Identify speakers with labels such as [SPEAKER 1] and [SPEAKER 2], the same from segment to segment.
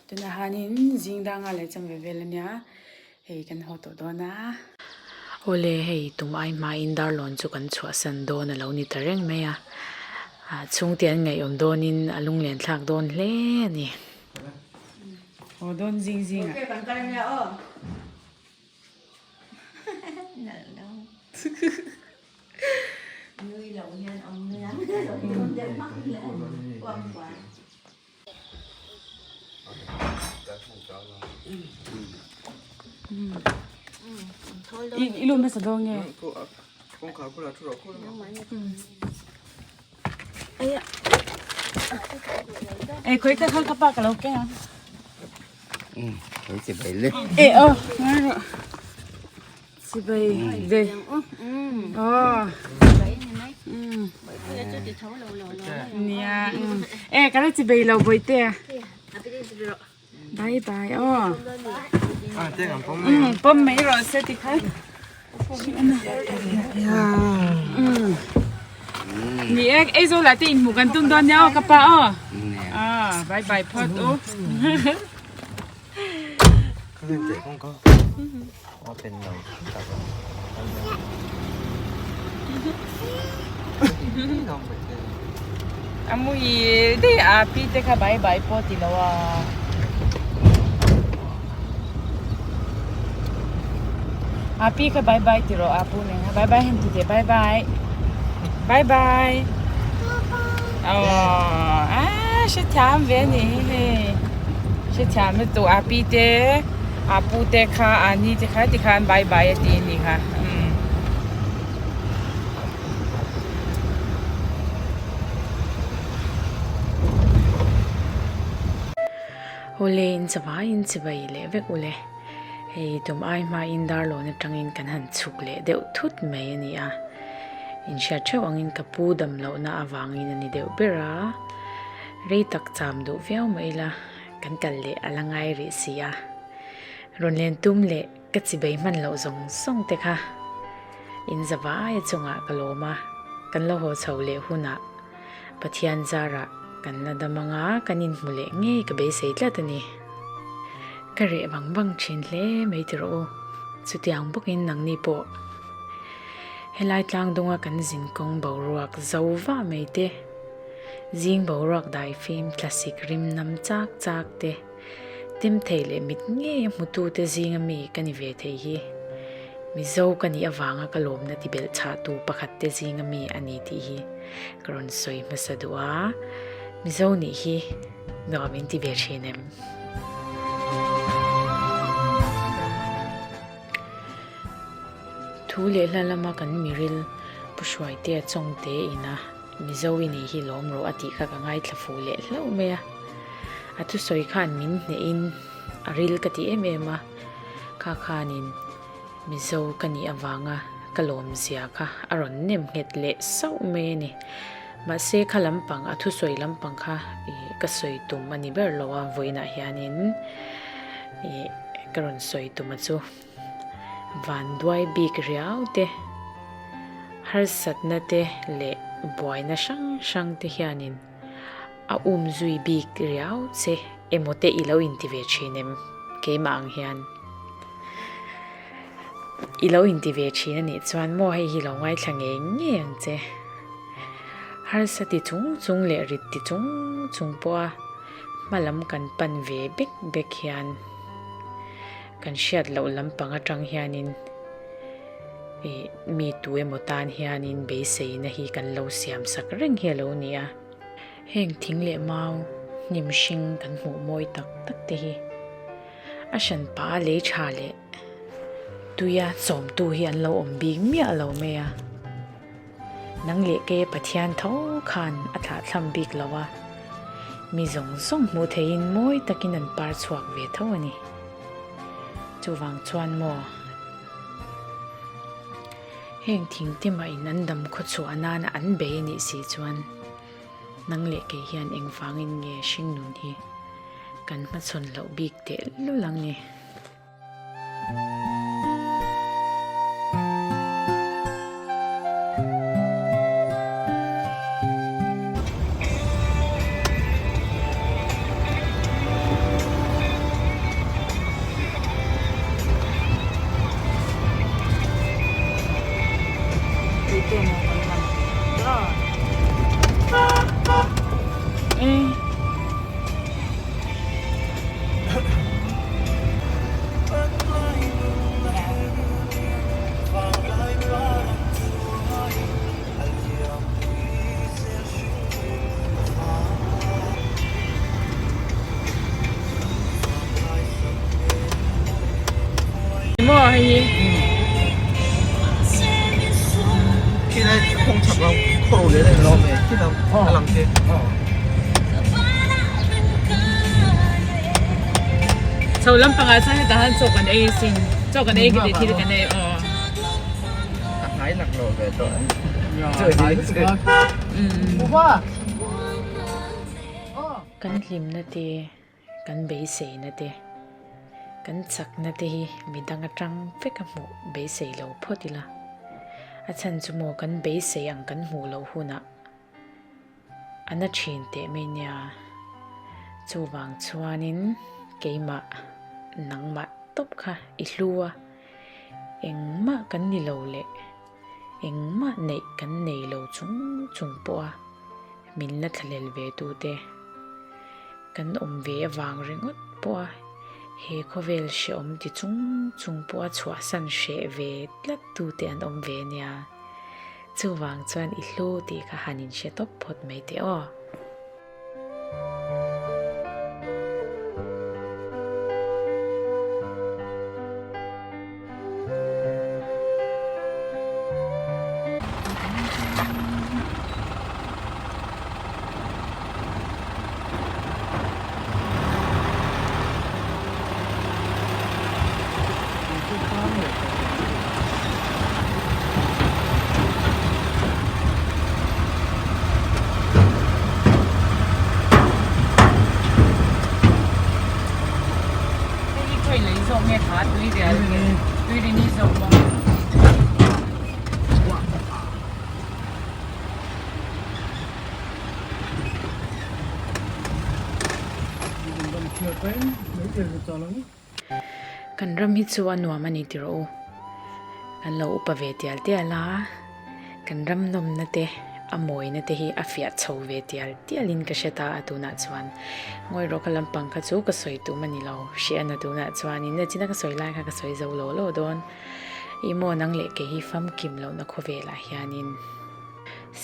[SPEAKER 1] Tunah hianin zing danga leh chanve vel ania hei kan haw tawh dawn a.
[SPEAKER 2] Awle hei tum ai hmain darlawn chu kan chhuahsan dawn a lo ni ta reng mai a, chhungte an ngaihawm dawnin a lunglen thlak dawn hle a ni.
[SPEAKER 1] Haw dawn zing zing ah. I lu hmasa dawn nge? Ei khawi kha kha pa ka lo keng ang. E aw ngai rawh. Chibai ve. Aw. Nia. E ka la chibai lo bawihte a. Bye bye aw. Pawm mai rawh se ti khan. Ni e Aizawl ah te inhmuh kan tum dawn nia aw ka pa aw. Ah bye bye phawt u. A muhil daih a pi te kha bye bye pawh ti lo a. A pi kha bye bye ti rawh a pu nen kha bye bye han ti teh bye bye bye bye aw a hrethiam ve a ni hi hei hrethiam lutuk a pi te a pu te kha a ni te kha tikhan bye bye a ti a ni kha umm.
[SPEAKER 2] Awle in chavaiin chibai leh vek ule. Hei tum ai hmain darlawn atangin kan han chhuk leh deuh thut mai a ni a. Inhriat theuh angin ka pu dam lohna avangin a ni deuh ber a. Rei tak cham duh viau mah ila kan kal leh a la ngai rih si a. Rawn len tum leh ka chibai hman loh zawng zawng te kha in zavai a chungah ka lawm a, kan lo haw chho leh hunah Pathian zarah kan la dam anga kan inhmu leh ngei ka beisei tlat a ni. Ka reh vang vang thin hle mai ti rawh u, chutiang bawkin nangni pawh helai tlang dunga kan zin kawng boruak zo vah mai te, zing boruak daifim thlasik rim nam chak chak te, Tem thei leh mit ngei a hmutute zinga mi ka ni ve thei hi Mizo ka nih avanga ka lawmna ti belh chhahtu pakhat te zinga mi a ni tih hi ka rawn sawi hmasa duh a, Mizo nih hi nuam in ti ve thin em? Thu leh hla lama kan miril Pu Hruaitea Chawngte ina Mizo i nih hi lawm rawh a tih kha ka ngaithla fuh leh hlauh mai a. A thusawi khan min hnehin a ril ka ti em em a, kha khanin Mizo ka nih avanga ka lawmzia kha a rawn nem nghet leh sauh mai a ni. Mahse kha lampang a thusawi lampang kha ih ka sawi tum a ni ber lo a, vawiinah hianin ih ka rawn sawi tum a chu. Vanduai bik riau te, harsatna te leh buaina hrang hrang te hianin a um zui bik riau che emaw te i lo inti ve thin em? Keimah ang hian i lo inti ve thin a nih chuan maw hei hi lo ngaithla ngei ngei ang che. Harsa ti chung chung leh rit ti chung chung pawha hma lam kan pan ve bek bek hian. Kan hriat loh lampang atang hianin ih mi tu emaw tan hianin beiseina hi kan lo siam sak reng hi a lo ni a. Heng thing leh mau hnim hring kan hmuh mawi tak tak te hi a hran pah a lei tha leh tuia chawmtu hi an lo awm bik miah lo mai a. Nang leh kei Pathian tho khan a thlahthlam bik lo a, mi zawng zawng hmuh theihin mawi takin an par chhuak ve tho a ni. Chuvang chuan maw, heng thing te mah in an dam khaw chhuah nana an bei a nih si chuan nang leh kei hian engvangin nge hringnun hi kan hmachhawn loh bik tehlul ang ni.
[SPEAKER 1] hei hi.
[SPEAKER 3] Khi lai kawng chhak lo khaw ro leh a inlo awm e khi lam a lang te.
[SPEAKER 1] Chho lampangah chuan hetah hian chaw kan ei asin chaw kan ei khi thil kan ei aw.
[SPEAKER 3] A hnai lak lo ve tawh e.
[SPEAKER 2] Kan hlimna te kan beiseina te kan chakna te hi midang atang vek a hmuh beisei lo phawt ila a chhan chu maw kan beisei ang kan hmuh loh hunah A na thin teh mai nia. Chuvang chuanin keimah nangmah tawp kha i hlu a, engmah kan ni lo leh engmah neih kan nei lo chung chung pawh a min la thlahlel ve tute kan awm ve avang ringawt pawh a he khawvel hrehawm ti chung chung pawh a chhuahsan hreh ve tlat tute an awm ve nia. Chuvang chuan i hlu tih kha han inhre tawp phawt mai teh aw. Kan ram hi chu a nuam a ni tih rawh u. Kan lo upa ve tial tial a, kan ram nawmna te a mawina te hi a fiah chho ve tial tial in ka hre ta a tunah chuan. Ngawi rawh ka lampang kha chu ka sawi tum a ni lo. Hriatna tunah chuanin a china ka sawi lai kha ka sawi zo lo lo dawn. Ih maw nang leh kei hi famkim lohna khawvelah hianin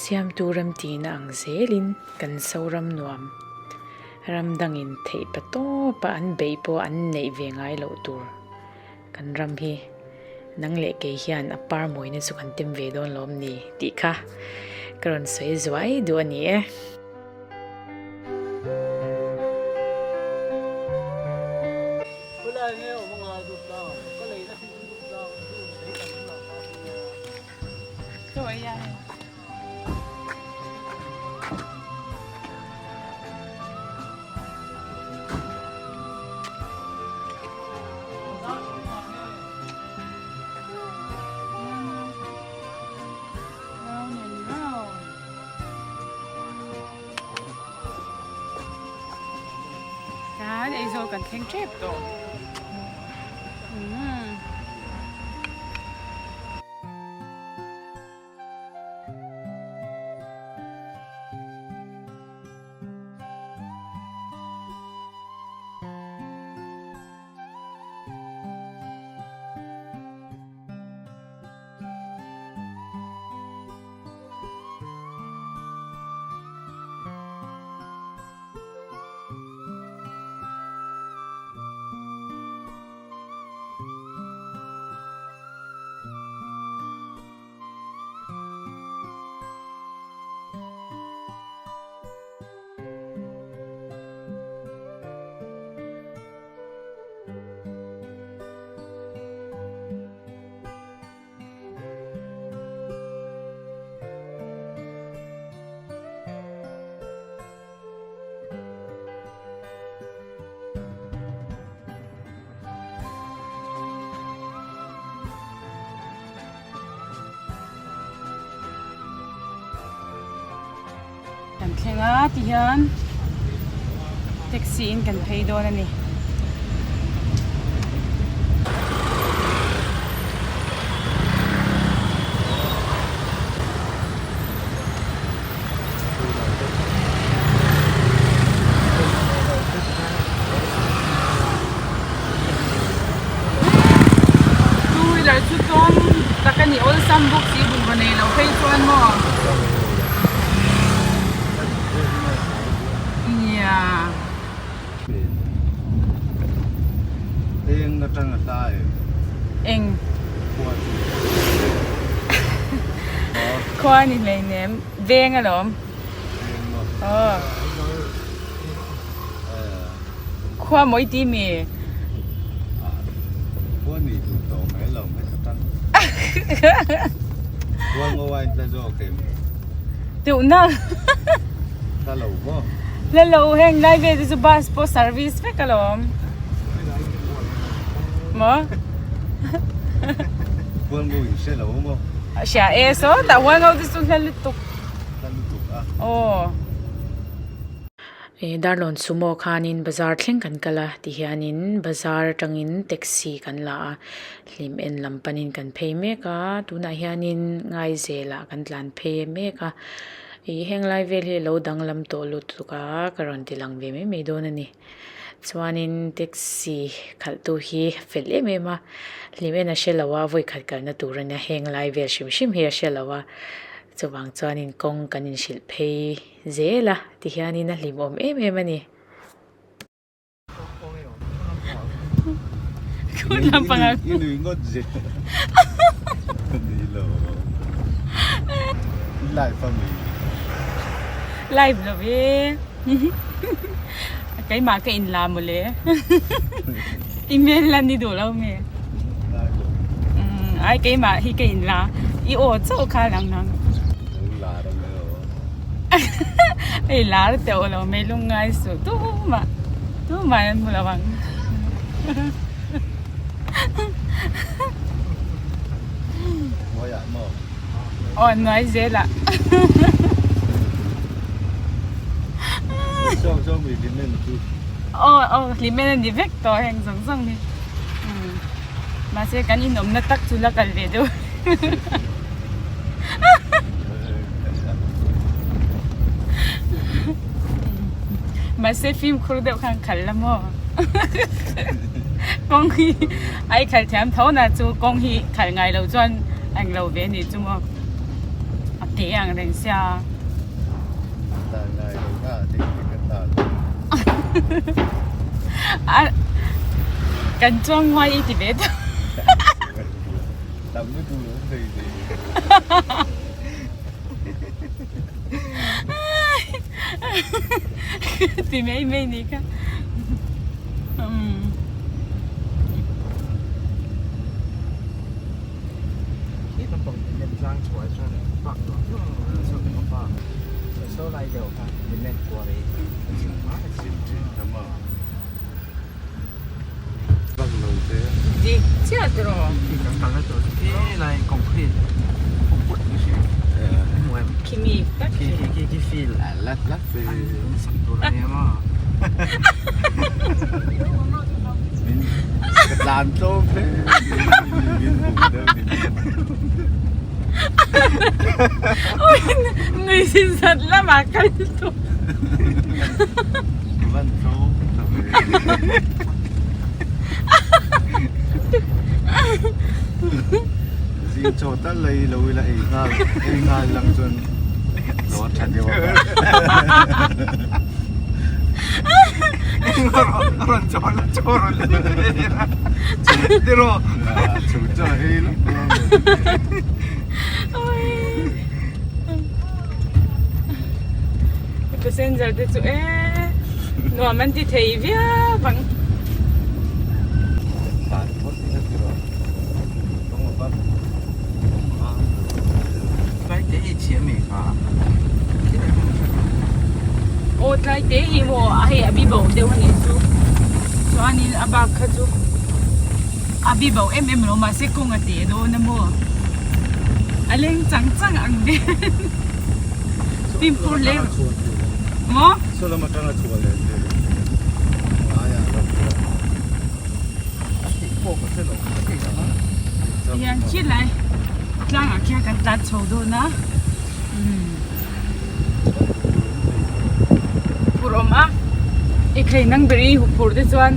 [SPEAKER 2] siamtu remtihna ang zelin kan Zoram nuam Ram dangin theih pa tawpa an beih pawh an neih ve ngai loh tur kan ram hi nang leh kei hian a par mawina chu kan tem ve dawn lawm ni tih kha ka rawn sawi zuai duh a ni e.
[SPEAKER 1] Kan Aizawl kan thleng tep tawh. Kan thleng a ti hian taxi in kan phei dawn a ni. Two wheeler chu tlawm tak a ni awlsam bawk si bungraw nei loh phei chuan maw nia.
[SPEAKER 3] Eng atang a hla em.
[SPEAKER 1] Eng? Khua ni hleinem veng alawm. Aw. Khua mawi ti mi?
[SPEAKER 4] Khua ni duh tawh mai lo mai ka tan. Khua ngo a in tla zawk em?
[SPEAKER 1] Teuh na.
[SPEAKER 4] Hla lo maw?
[SPEAKER 1] Hla lo heng lai vel te chu bus pawh service vek alawm. Maw?
[SPEAKER 4] Hual ngo in hre lo maw?
[SPEAKER 1] Hria e saw tah hual ngo te chu hla lutuk.
[SPEAKER 4] Hla lutuk a.
[SPEAKER 1] Aw.
[SPEAKER 2] Eh Darlawn Sumo khanin bazar thleng kan kal a tihianin bazar atangin taxi kan la a hlim en lam panin kan phei mek a tunah hianin Ngaizelah kan tlan phei mek a ih heng lai vel hi alo danglam tawh lutuk a ka rawn ti lang ve mai mai dawn a ni chuanin taxi khalh tu hi a fel em em a hlim en a hre lo a vawi khat kalna tur a nia heng lai vel hrim hrim hi a hre lo a chuvang chuanin kawng kan inhrilh phei zel a tihianin a hlimawm em em a ni.
[SPEAKER 4] I nui ngawt zel ni lo i live a mi?
[SPEAKER 1] Live lo e keimah ka in la mawle i hmel la ni duh lo mi? Ai keimah hi ka in la i aw chauh kha lang ang. Hei lar teuh lo mai lungngai suh tumah tumah an hmu lo ang. Aw nuai zel ah. Aw aw hlimen a ni vek tawh heng zawng zawng hi. Mahse kan inawmna tak chu la kal ve deuh. Mahse fimkhur deuh khan khal la maw kawng hi ai khal thiam tho na chu kawng hi khal ngai lo chuan eng lo ve ni chu maw a te ang reng sia. Kan chuang huai i ti ve tawh.
[SPEAKER 4] Tam lutuk lo awm thei ve.
[SPEAKER 1] Ti mai mai ni kha. Dik chiah tiraw? Khimi tak khi. Nui sin zat lamah kal tawh.
[SPEAKER 4] Zing chaw tal lei lo ila ei nghal ei nghal lang chuan lo a tha deuh a.
[SPEAKER 3] Rawn chaw la chaw rawn tiraw.
[SPEAKER 4] Chu chaw ei lawk dawn.
[SPEAKER 1] Passenger te chu e nuam an ti thei viau ang. Aw tlai te hi maw hei a bi bo deuh a nih chu chuanin a bak kha chu a bi bo em em lo mahse kawng a teh dawn a maw a leng chang chang ang vel fimkhur hle maw.
[SPEAKER 4] Saw lam atanga chhuah leh zel ngaiah lo pawh.
[SPEAKER 1] Hian khi lai tlangah khian kan tlan chho dawn a umm phur awm a i khei nang ber i huphur te chuan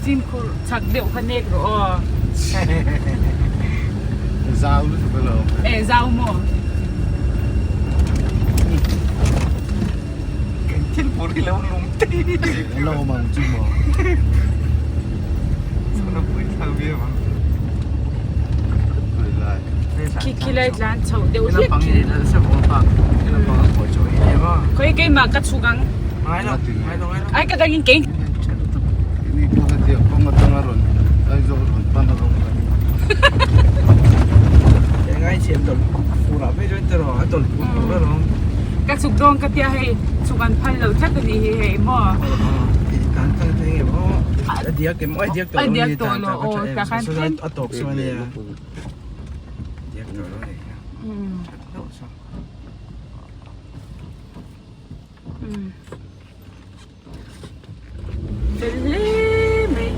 [SPEAKER 1] fimkhur chak deuh kha nek rawh aw.
[SPEAKER 4] Zau lutuk alawm.
[SPEAKER 1] E zau maw?
[SPEAKER 3] Thil Fur hi lo lum tei.
[SPEAKER 4] An lo awm ang chu maw.
[SPEAKER 3] Chuan a pui thlak viau ang.
[SPEAKER 4] Pui lai.
[SPEAKER 1] Khi khi lai tlan chhoh deuh hlek
[SPEAKER 3] khi.
[SPEAKER 1] Khawi keimah ka chhuk ang. Ai ka dangin kei.
[SPEAKER 4] Ini pawh hetiang kawng atanga rawn Aizawl rawn pan a rawng a ni.
[SPEAKER 1] Ka chhuk dawn ka tia hei chhuk an phal lo tlat a nih hi hei maw. A diak tawh lo aw tah khan tlem. Fel hle mai.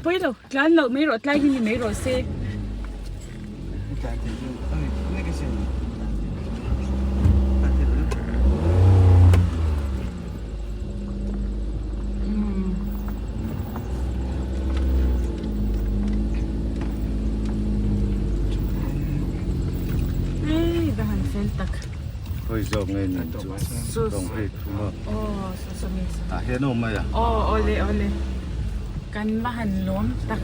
[SPEAKER 1] Pawi lo, tlan loh mai rawh, tlai hi ni mai rawh se.
[SPEAKER 4] Hawi zawk nge ni chu tawng hei thum a tah hian a awm mai a.
[SPEAKER 1] Aw awle awle kan va han lawm tak.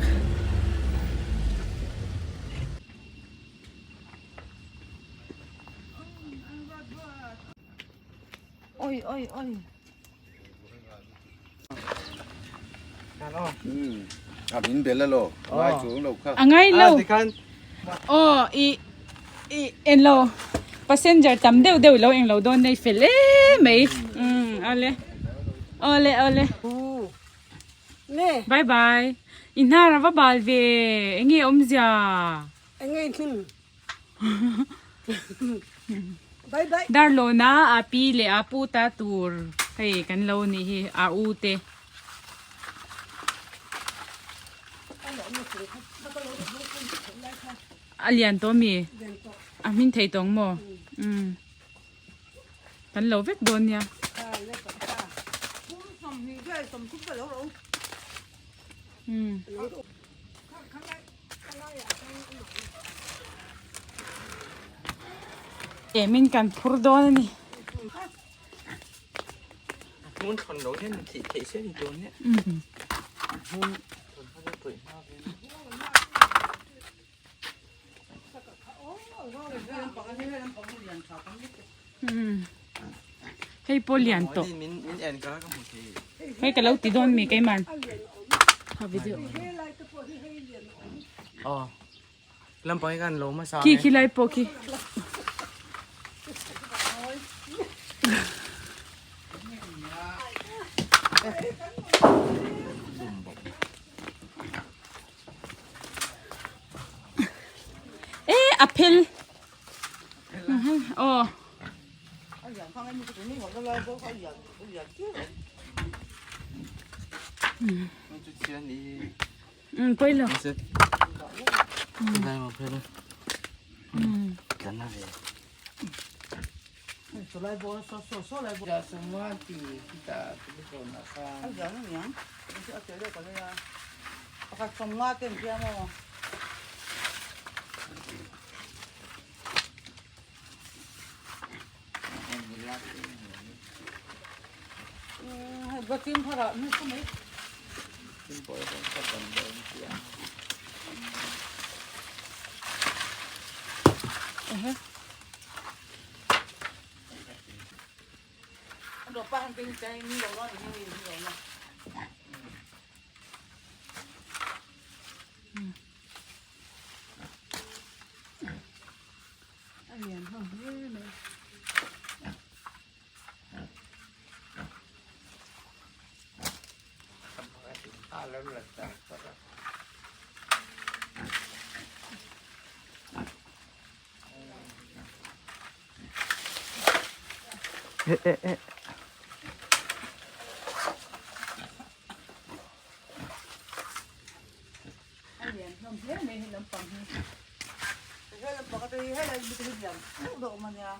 [SPEAKER 1] Oi oi oi.
[SPEAKER 4] A min bel alo ngai chuang lo kha.
[SPEAKER 1] A ngai lo. Aw i i en lo passenger tam deuh deuh lo eng lo dawn nei fel em mai. Umm awle awle awle. Bye bye. I hnar a va bal ve enge awmzia.
[SPEAKER 5] Enge i hnim. Bye bye.
[SPEAKER 1] Darlawna a pi leh a pu ta tur hei kan lo nih hi a u te. A lian tawh mi? A hming thei tawng maw? Umm. Kan lo vek dawn nia. Umm. Emin kan phur dawn a ni.
[SPEAKER 3] Hmun thawn lo hian thih theih se ni dawn nia. Hmun thawn hma chu tawih hma ve.
[SPEAKER 1] Hei pawh lian tawh. Hei ka lo ti dawn mi keiman. Khi khi lai pawh khi. E a phel. Aw. Um pawi lo. A lian ho hle mai. A lian hlawm hle mai he lampang hi.
[SPEAKER 5] He lampang te hi helai mi te hi lian deuh deuh awm a nia.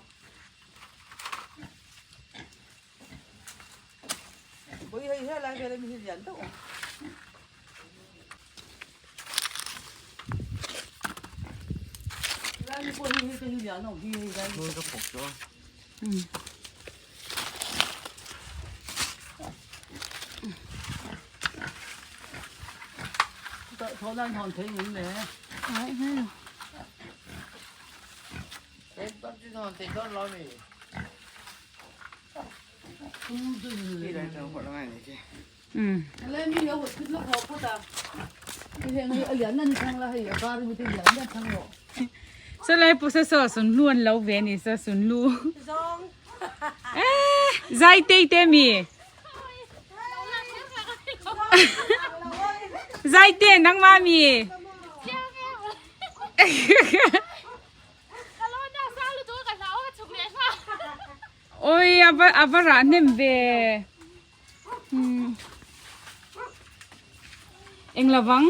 [SPEAKER 5] Bawi hei helai vel ami hi lian deuh awm.
[SPEAKER 1] Salai pu sa saw sun lu an lo ve ni sa sun lu. Eh, zai te te mi. Zai te nang ma mi. Oi ava ava rah hnem ve. Eng lovang.